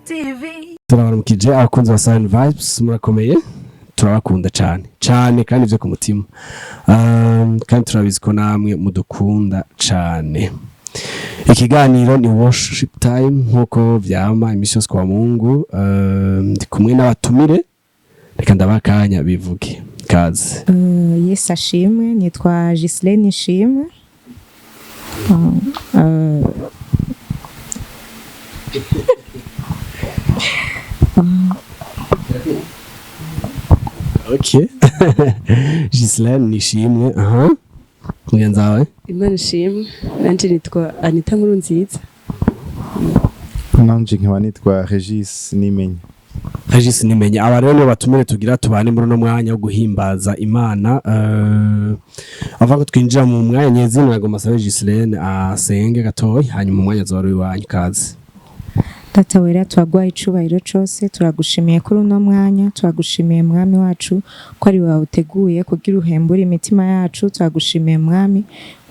TV. Turabaramukije abakunzi ba Sun Vibes, murakomeye, turabakunda cyane cyane kandi byo ku mutima. Kandi turabizi ko namwe mudukunda cyane. Ikiganiro ni worship time nkuko vyama imisi yose kwa Mungu. Ndi kumwe n'abatumire, reka ndabaha akanya bivuge. Kaze. Yesu ashimwe, nitwa Gislaine Ishimwe. Okay, Gislaine Nishimwe, aha mugenzi wawe? Imana ishimwe, nanje nitwa Anita Nkuru Nziza. Nanje nkaba nitwa Regis Nimenya. Regis Nimenya. Aba rero nibo batumire tugira tubane muri uno mwanya wo guhimbaza Imana. Ava ko twinjira mu mwanya nyezina, nagomba sabe Gislaine asenge gatoyi, hanyuma umwanya azoba ari iwanyu. Kaze. Data wera, turaguha icubahiro cose, turagushimiye kuri uno mwanya, turagushimiye Mwami wacu ko ari wawe uteguye kugira uhembure imitima yacu, turagushimiye Mwami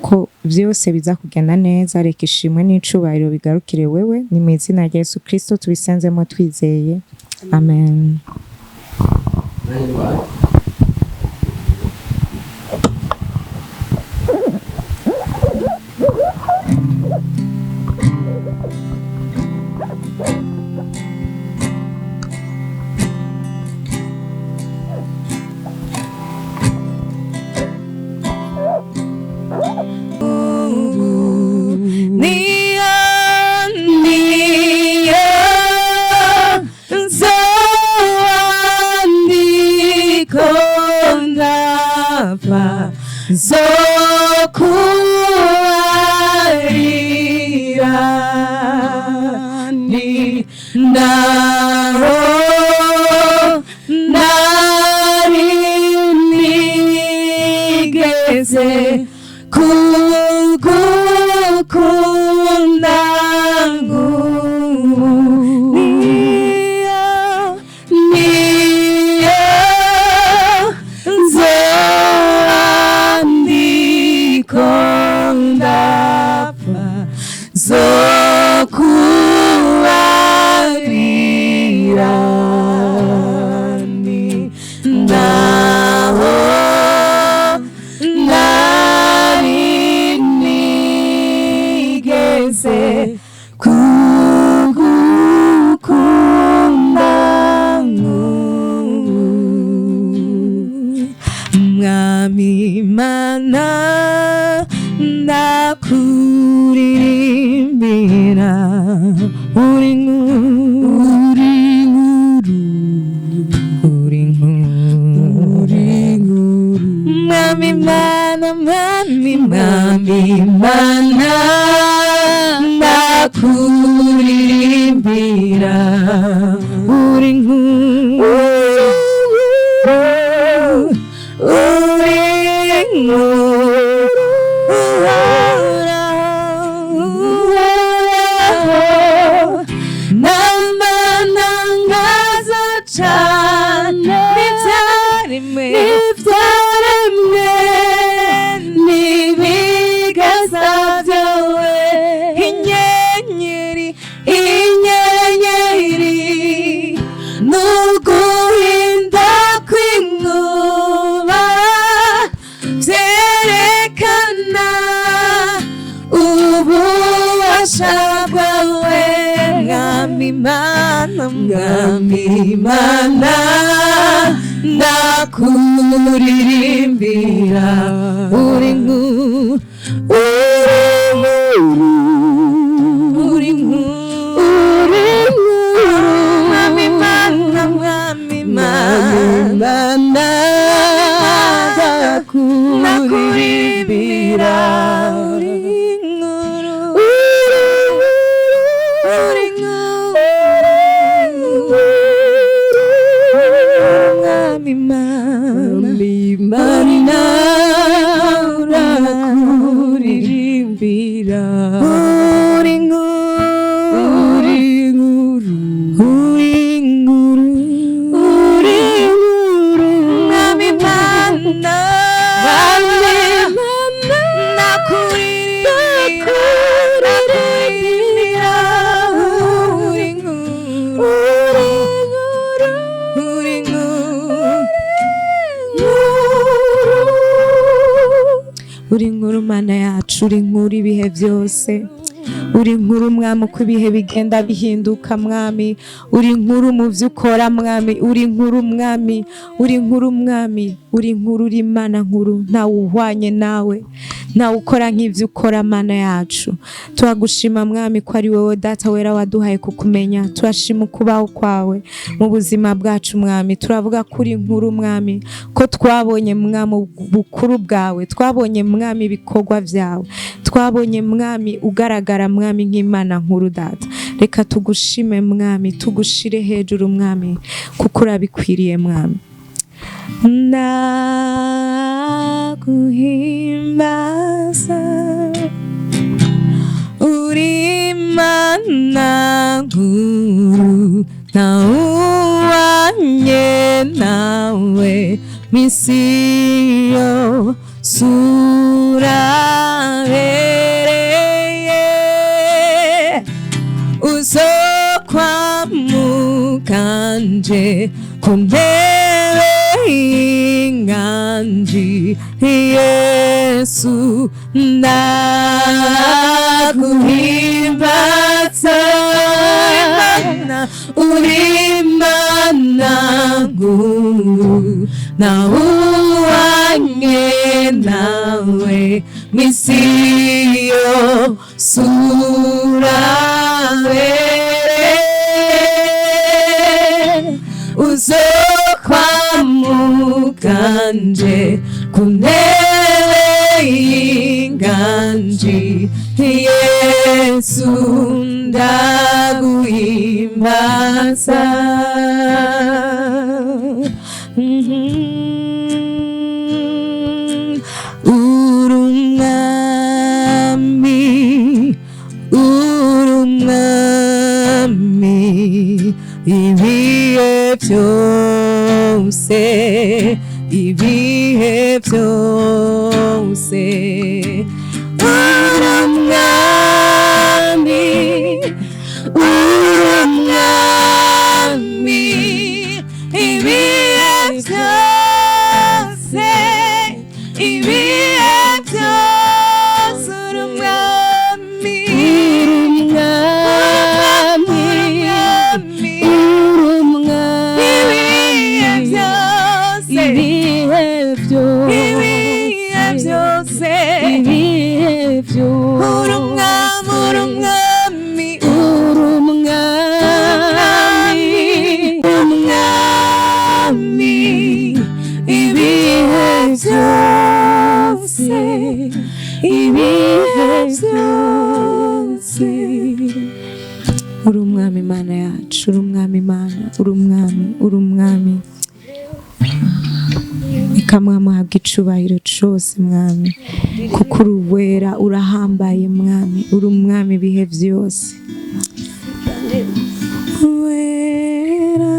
ko vyose biza kugenda neza, reka ishimwe n'icubahiro bigarukire wewe, ni mu izina rya Yesu Kristo tubisenzemo twizeye, amen. Niyo nzowandiko ndapfa nzokubarira ni naho nari nigeze kugukunda nk'ubu. Niyo nzandiko ndapfa zokubarira ni ndaho nari nigeze kugukunda nk'ubu. Mwami Mana, ndakuririmbira, uri nkuru, uri nkuru, uri nkuru. Mwami Mana, Mwami, Mwami Mana, ndakuririmbira, uri nkuru, uri nkuru, uhoraho, namanangaza cane n'ivyaremwe, n'ivyaremwe n'ibiganza vyawe, inyenyeri, inyenyeri n'uguhinda kw'inkuba vyerekana ububasha bwawe. Mwami Mana, Mwami Mana, ndakuririmbira, uri nkuru, uri nkuru, uri nkuru. Mwami Mana, Mwami Mana, ndakuririmbira, uri nkuru, uri nkuru. Mwami Mana, Mana, ndakuririmbira. Yacu, uri nkuru ibihe byose. Uri nkuru, Mwami, uko ibihe bigenda bihinduka. Mwami, uri nkuru mu byo ukora. Mwami, uri nkuru. Mwami, uri nkuru. Mwami, uri nkuru. Uri Imana nkuru, ntawe uhwanye nawe, ntawe ukora nk'ibyo ukora. Mana yacu, turagushima, Mwami, ko ari wowe Data wera waduhaye kukumenya. Turashima ukubaho kwawe mu buzima bwacu. Mwami, turavuga ko uri nkuru. Mwami, ko twabonye, Mwami, ubukuru bwawe. Twabonye, Mwami, ibikorwa byawe. Twabonye, Mwami, ugaragara, Mwami, nk'Imana nkuru. Data, reka tugushime, Mwami, tugushire hejuru, Mwami, kuko urabikwiriye. Mwami, ndaguhimbaza. Uri Imana nkuru, ntawuhwanye nawe mw'isi yose. Urabereye, uzokwamukanje ku ntebe y'inganji. Yesu, ndaguhimbaza. Uri Imana nkuru, ntawuhwanye nawe mw'isi yose. Urabereye, uzokwamukanje ku ntebe y'inganji. Yesu, ndaguhimbaza. Uri Umwami, uri Umwami ibihe byose, ibihe byose. Uri Umwami, uri Umwami ibihe byose, ibihe byose. Uri Umwami, uri Umwami ibihe byose, ibihe byose, ibihe byose, ibihe byose. Uri Umwami, uri Umwami, uri Umwami, Umwami ibihe byose, ibihe byose. Uri Umwami, Imana yacu. Uri Umwami, Imana. Uri Umwami, uri Umwami. Reka, Mwami, uhabwe icubahiro cose, Mwami, kuko uri uwera, urahambaye. Mwami, uri Umwami ibihe byose. Wera,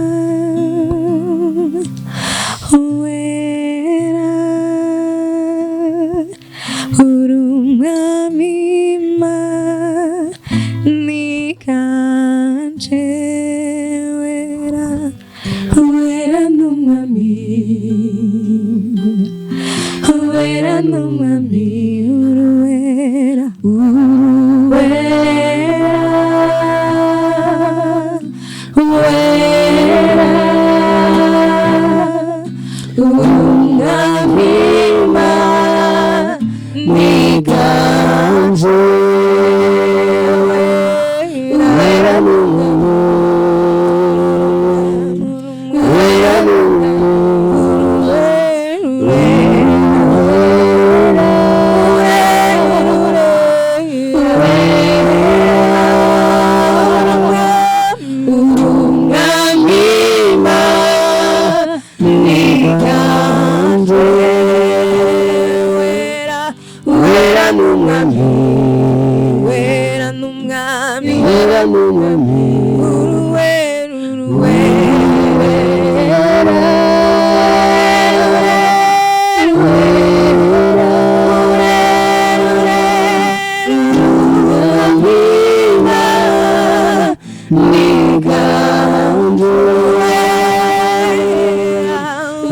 wera, uri Umwami, Imana wera, wera n'Umwami, wera n'Umwami. Uruwera, uwera, wera, Umwami Imana Wera n'Umwami, wera n'Umwami, wera, Umwami Imana wera, wera n'Umwami, wera n'Umwami, wera n'Umwami, uruwera, uruwera,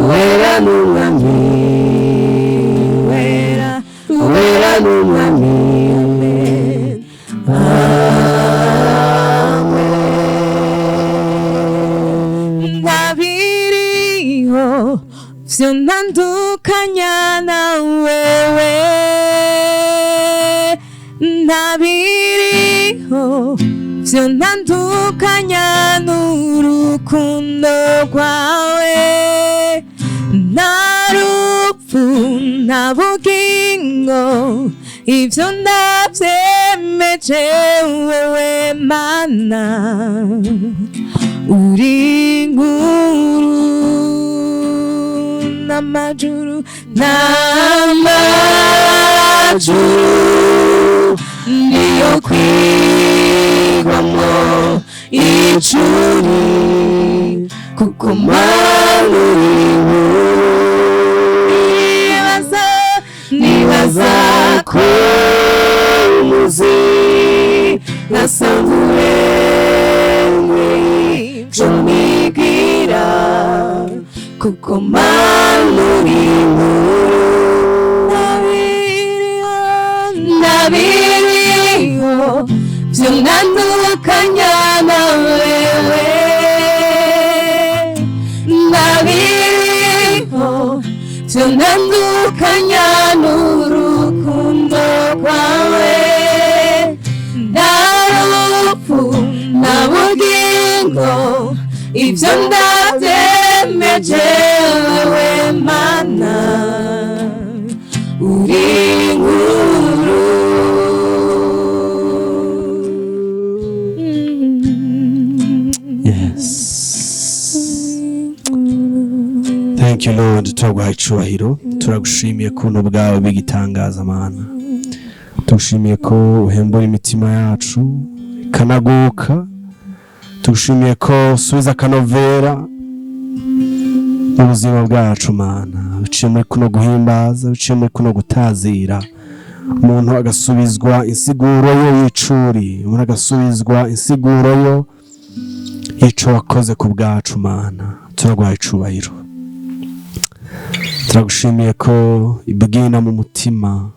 wera n'Umwami, wera, wera n'Umwami. Vyo ntandukanya n'urukundo rwawe, nta rupfu, nta bugingo, ivyo ndavyemeje. Wewe Mana uri nkuru, n'amajuru, n'amajuru niyo kwigwamwo icuri, kuko Mana uri nkuru. Nibaza, nibaza ko muzi, ngasanga urengwe ibyo nibwira, kuko Mana uri nkuru. Nabiriho, nabiriho byo ntandukanya na wewe, nabiriho byo ntandukanya n'urukundo rwawe, nta rupfu, nta bugingo, ibyo ndabyemeje. Wewe Mana uri nkuru. Yes, thank you, Lord. Turaguha icubahiro, turagushimiye kuntu bwawe bw'igitangaza. Mana, tugushimiye ko uhembura imitima yacu ikanaguka, tugushimiye ko usubiza akanovera mu buzima bwacu. Mana, biciye muri kuno guhimbaza, biciye muri kuno gutazira, umuntu agasubizwa insiguro yo y'icuri, umuntu agasubizwa insiguro yo ico wakoze ku bwacu. Mana, turaguha icubahiro, turagushimiye ko ibwina mu mutima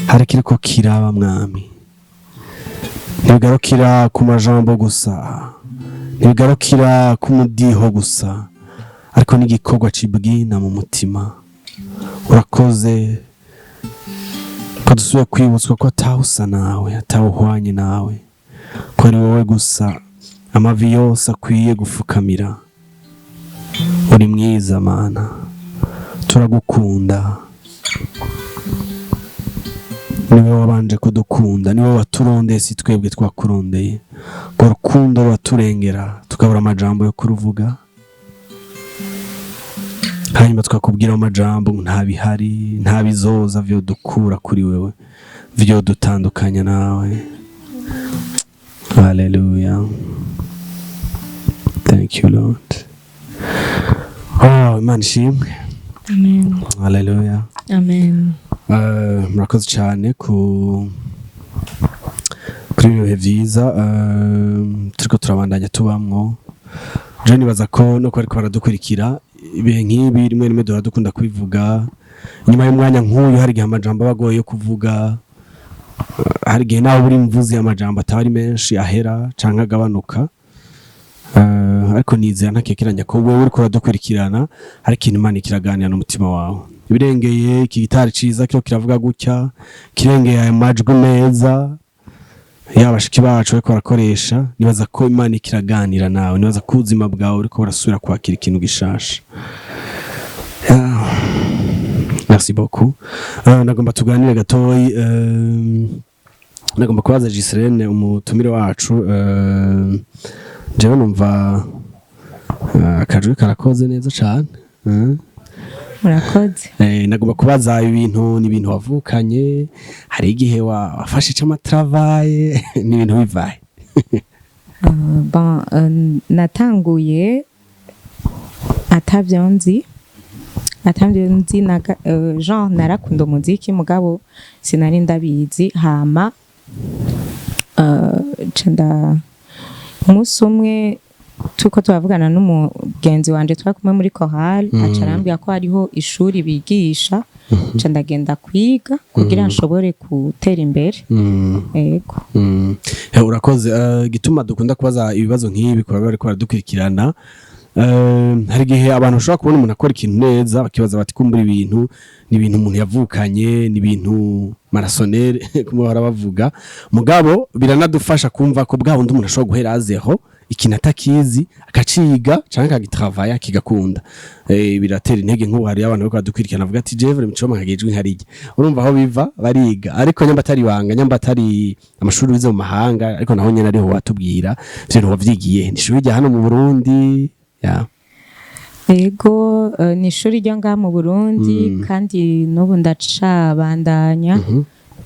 hari kiriko kiraba. Mwami, ntibigarukira ku majambo gusa, ntibigarukira ku mudiho gusa, ariko n'igikorwa cibwina mu mutima. Urakoze ko dusubiye kwibutswa ko atawusa nawe, atawuhwanye nawe, ko ari wowe gusa amavi yose akwiye gufukamira. Uri mwiza Mana, turagukunda. Niwe wabanje kudukunda, niwe waturondeye, si twebwe twakurondeye. Urwo rukundo ruraturengera, tukabura amajambo yo kuruvuga, hanyuma twakubwira amajambo ngo nta bihari, nta bizoza vyo dukura kuri wewe, vyo dutandukanya nawe. Haleluya, thank you, Lord. Oh, Imana ishimwe. Amen. Haleluya. Amen. Murakoze cyane kuri ibi bihe byiza turiko turabandanya tubamwo. Je nibaza ko no ariko baradukurikira, ibihe nk'ibi rimwe rimwe duhora dukunda kubivuga. Inyuma y'umwanya nk'uyu hari igihe amajambo aba agoye yo kuvuga. Hari igihe nawe uri mvuze amajambo ataba ari menshi, ahera canke agabanuka. Ariko nizera ntakekeranya ko wowe uriko uradukurikirana hari ikintu Imana ikiraganira n'umutima wawe, ibirengeye iki gitari ciza kiriko kiravuga gutya, kirengeye aya majwi meza yabashiki bacu bariko barakoresha. Nibaza ko Imana ikiraganira nawe, nibaza ko ubuzima bwawe uriko burasubira kwakira ikintu gishasha. Yeah. Merci beaucoup. Nagomba tuganire gatoyi. Nagomba kubaza Giselene, umutumire wacu. Jewe numva akajwi karakoze neza cane. Murakoze. Nagomba kubaza, ibintu ni ibintu wavukanye, hari igihe wafashe c'amatravaye, ni ibintu bivaye? Bon, natanguye atavyo nzi, atavyo nzi. Genre narakunda umuziki, mugabo sinari ndabizi. Hama ca umunsi umwe tuko turavugana n'umugenzi wanje twari kumwe muri chorale, aca arambwira ko hariho ishuri bigisha, ca ndagenda kwiga kugira nshobore gutera imbere. Ego. Urakoze. Igituma dukunda kubaza ibibazo nk'ibi kuba bariko baradukurikirana. Hari igihe abantu bashobora kubona umuntu akora ikintu neza, bakibaza bati kumbura ibintu ni ibintu umuntu yavukanye, ni ibintu marasonere kumwe bahora bavuga. Mugabo biranadufasha kumva ko bwa bundi umuntu ashobora guhera à zéro, ikintu atakizi, akaciga canke akagitravaya, kigakunda. Biratera intege. Nk'ubu hariyo abantu bariko baradukurikirana bavuga ati: "Jewe mucoma nkagijwe nkarirya." Urumva aho biva, bariga, ariko nyamba atari ibanga, nyamba atari amashuri wize mu mahanga, ariko naho nyene ariho watubwira ivyo bintu wavyigiye, ni ishuri rya hano mu Burundi ya? Ego, ni ishuri ryo ngaha mu Burundi, kandi n'ubu ndacabandanya,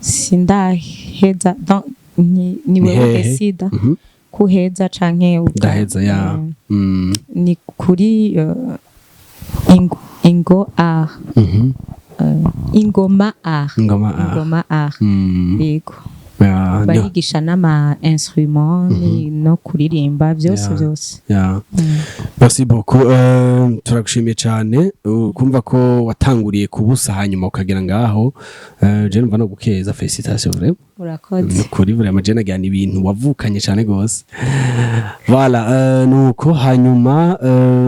sindaheza. Donc, ni Ni wewe hehe? Desida kuheza canke Ndaheza ya. Ni kuri Ingo Art. Ingoma Art. Ingoma Art. Ingoma Art. Yego. Ya, Barigisha n'ama instrument no kuririmba byose, byose. Ya. Merci beaucoup. Turagushimiye cyane, kumva ko watanguriye kubusa hanyuma ukagera ngaho. Je numva no gukeza, félicitations vraiment. Urakoze. Nukuri vraiment je nagira ni ibintu wavukanye cyane gose. Voilà, nuko hanyuma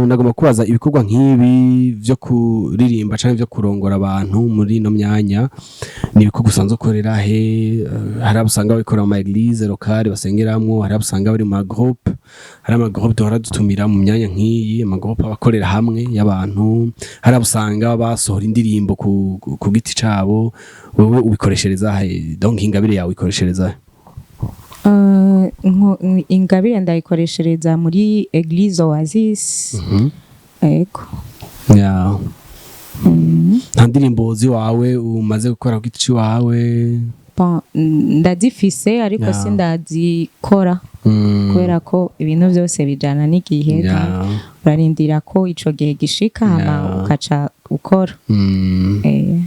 nagomba kubaza, ibikorwa nk'ibi vyo kuririmba canke vyo kurongora abantu muri ino myanya ni ibikorwa usanzwe ukorera he? Hari abo usanga babikora mu ma église locale basengeramwo, hari abo usanga bari mu ma groupe, hari ama groupe duhora dutumira mu myanya nk'iyi, ama groupe abakorera hamwe y'abantu, hari abo usanga basohora indirimbo ku giti cabo. Wewe ubikoreshereza he? Donc ingabire yawe ikoreshereza he? Ingabire ndayikoreshereza muri Eglise Oasis. Yego. Ya. Nta ndirimbo ziwawe umaze gukora ku giti ciwawe? Bon, ndazifise ariko sindazikora kubera ko ibintu byose bijana n'igihe. Urarindira ko ico gihe gishika, hama ukaca ukora.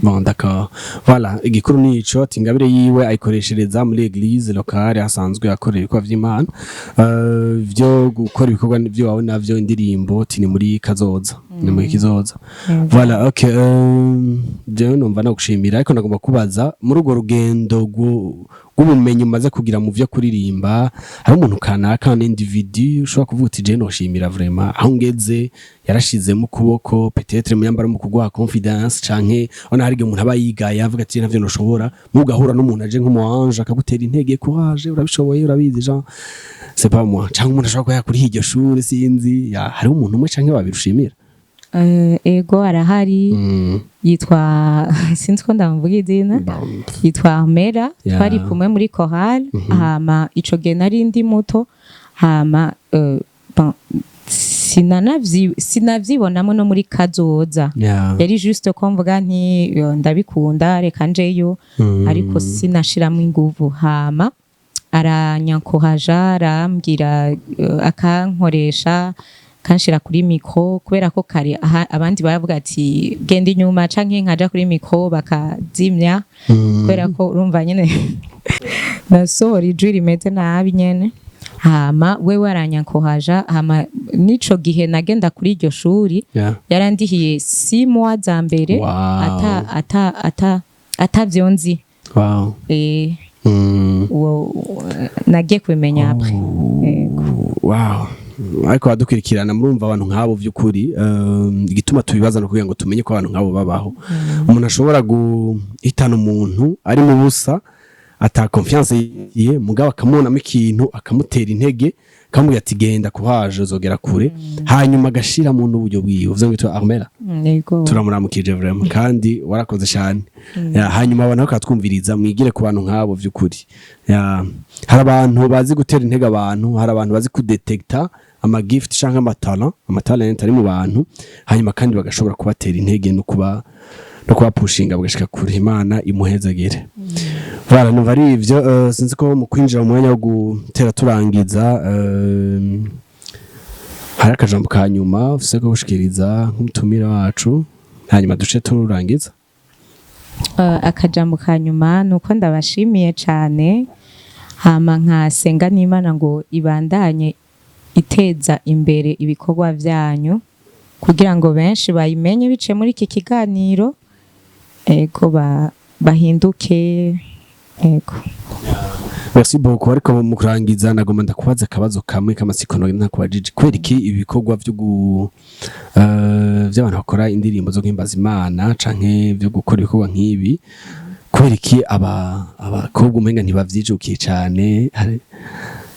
Bon, d'accord. Voilà, igikuru ni ico, ati ingabire yiwe ayikoreshereza muri église locale asanzwe akorera ibikorwa vy'Imana. Vyo gukora ibikorwa vy'iwawe navyo, indirimbo, ati ni muri kazoza, ni muri kizoza. Voilà, okay. Jewe numva nagushimira, ariko nagomba kubaza, muri urwo rugendo rw'ubumenyi umaze kugira mu vyo kuririmba, hari umuntu kanaka, un individu ushobora kuvuga uti: "Je noshimira vraiment aho ngeze yarashizemo ukuboko," peut-être muyambara mu kuguha confiance, canke ona hari igihe umuntu aba yigaye avuga ati: "Ntavyo noshobora," mugahura n'umuntu aje nk'umu ange akagutera intege: "Courage, urabishoboye, urabizi," je sais pas moi, canke umuntu ashobora kuba yakuriye iryo shure, sinzi ya, hariho umuntu umwe canke babiri ushimira? Ego, arahari. Yitwa, sinzi ko ndamuvuga izina, Bon. yitwa Armera. Twari kumwe muri chorale, hama ico gihe nari ndi muto, hama bon, sinavyibonamo no muri kazoza. Yari juste ko mvuga nti: "Yo, ndabikunda, reka njeyo," ariko sinashiramo inguvu. Hama aranyankohaja, arambwira, akankoresha, kanshira kuri micro, kubera ko kare abandi baravuga ati: "Genda inyuma," canke nkaja kuri micro bakazimya, kubera ko urumva nyene nasohora ijwi rimeze nabi nyene. Hama wewe aranyankohaja, hama n'ico gihe nagenda kuri iryo shuri, yarandihiye 6 mois za mbere ata ata ata atavyo nzi. Uwo nagiye kubimenya après. Yego. Wow. Ariko badukurikirana, murumva abantu nk'abo by'ukuri, igituma tubibaza no kugira ngo tumenye ko abantu nk'abo babaho. Umuntu ashobora guhitana umuntu ari mu busa, ata confiance ye, mugabo akamubonamo ikintu, akamutera intege, akamubwira ati: "Genda, kuhaje uzogera kure," hanyuma agashiramo n'uburyo bwiwe. Uvuze ngo yitwa Armela? Yego. Turamuramukije vraiment, kandi warakoze cyane. Ya, hanyuma abantu bakatwumviriza, mwigire ku bantu nk'abo by'ukuri. Ya, hari abantu bazi gutera intege abantu, hari abantu bazi kudetekta ama gift canke ama talent ari mu bantu, hanyuma kandi bagashobora kubatera intege no kubapushinga bagashika kure. Imana imuhezagire. Voilà, numva ari ivyo. Sinzi ko mu kwinjira mu mwanya wo gutera turangiza, hari akajambo ka nyuma ufise ko gushikiriza nk'umutumira wacu, hanyuma duce turangiza. Akajambo ka nyuma ni uko ndabashimiye cyane, hama nkasenga n'Imana ngo ibandanye iteza imbere ibikorwa byanyu kugira ngo benshi bayimenye biciye muri iki kiganiro, ego, bahinduke, ego. Merci beaucoup. Ariko mu kurangiza nagomba ndakubaza akabazo kamwe k'amatsiko ntakubajije: kubera iki ibikorwa vyo vy'abantu bakora indirimbo zo guhimbaza Imana canke vyo gukora ibikorwa nk'ibi, kubera iki abakobwa umenga ntibavyijukiye cane? Hari,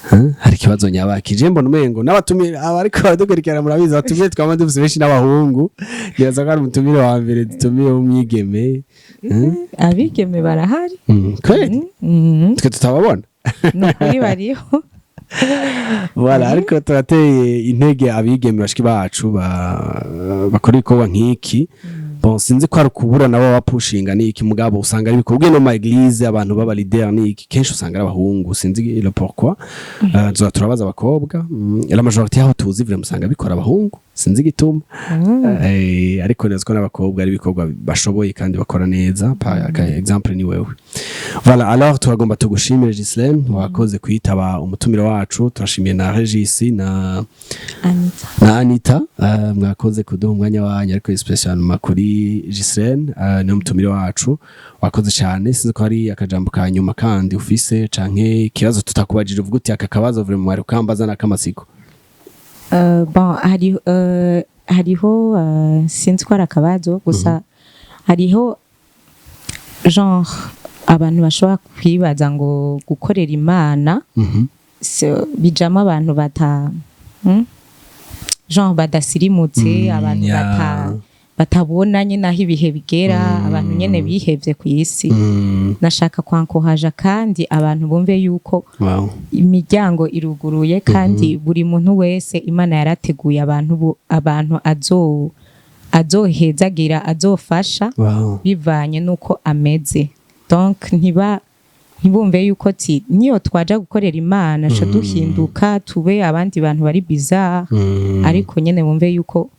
huh? Hari ikibazo nyabaki? Je mbona umengo n'abatumiye abariko baradukurikirana, murabizi, abatumiye twama dufise benshi n'abahungu. Nibaza ko ari umutumire wa mbere dutumiye w'umwigeme. Abigeme barahari. Kweli? Mm. Twe tutababona. Ni ukuri bariho. Voilà, ariko turateye intege abigeme bashiki bacu bakora ibikorwa nk'iki. Bon, sinzi ko ari ukubura nabo bapushinga n'iki, mugabo usanga ari ibikorwa no ma église, abantu baba leader n'iki, kenshi usanga ari abahungu, sinzi le pourquoi. Tuza turabaza abakobwa, la majorité yaho tuzi vraiment usanga bikora abahungu, sinzi igituma. Ariko nzi ko n'abakobwa ari ibikorwa bashoboye kandi bakora neza. Par exemple ni wewe. Voilà, alors turagomba tugushimire, Gislaine, wakoze kwitaba umutumiro wacu. Turashimiye na Regis na Anita. Na Anita. Mwakoze kuduha umwanya wanyu, ariko spécialement kuri Gislaine, niwe mutumire wacu. Wakoze cyane. Sinzi ko hari akajambo ka nyuma kandi ufise canke ikibazo tutakubajije, uvuga uti: "Aka kabazo vraiment mwari ukambaza n'akamatsiko." Bon, hariho sinzi ko ari akabazo gusa, hariho genre abantu bashobora kwibaza ngo gukorera Imana bijamo abantu bata, Genre badasirimutse, abantu batabona nyine aho ibihe bigera, abantu nyine bihevye ku isi. Nashaka kwankohaja kandi abantu bumve yuko imiryango iruguruye, kandi buri muntu wese Imana yarateguye abantu abantu azohezagira, azofasha bivanye n'uko ameze. Donc ntibumve yuko ti niyo twaja gukorera Imana co duhinduka tube abandi bantu bari bizarre, ariko nyene bumve yuko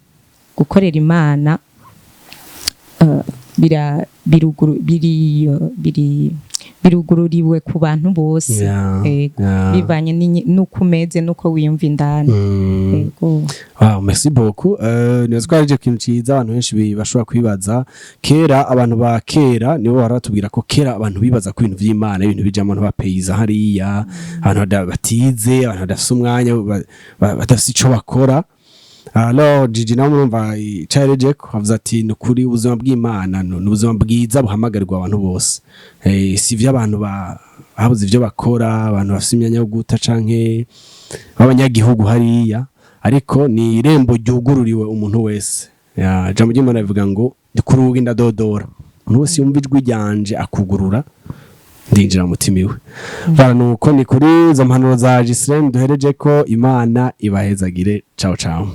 gukorera Imana bira biruguru biri biri birugururiwe ku bantu bose. Ego. Bivanye n'uko umeze n'uko wiyumva indani. Ego. Wow, merci beaucoup. Nibaza ko ari ikintu ciza abantu benshi bashobora kwibaza. Kera abantu ba kera nibo bahora batubwira ko kera abantu bibaza ko ibintu vy'Imana, ibintu bijamwo n'abapeyiza hariya, abantu batize, abantu badafise umwanya, badafise ico bakora. Alors Gigi nawe murumva icaherejeko, avuze ati: "Ni ukuri ubuzima bw'Imana ni ubuzima bwiza buhamagarirwa abantu bose." Si ivy'abantu babuze ivyo bakora, abantu bafise imyanya yo guta canke b'abanyagihugu hariya, ariko ni irembo ryugururiwe umuntu wese. Ijambo ry'Imana rivuga ngo: "Ndi ku rugi ndadodora, umuntu wese yumva ijwi ryanje akugurura, ndinjira mu mutima iwe." Voilà, nuko ni kuri izo mpanuro za Gislaine duhereje ko. Imana ibahezagire. Ciao ciao.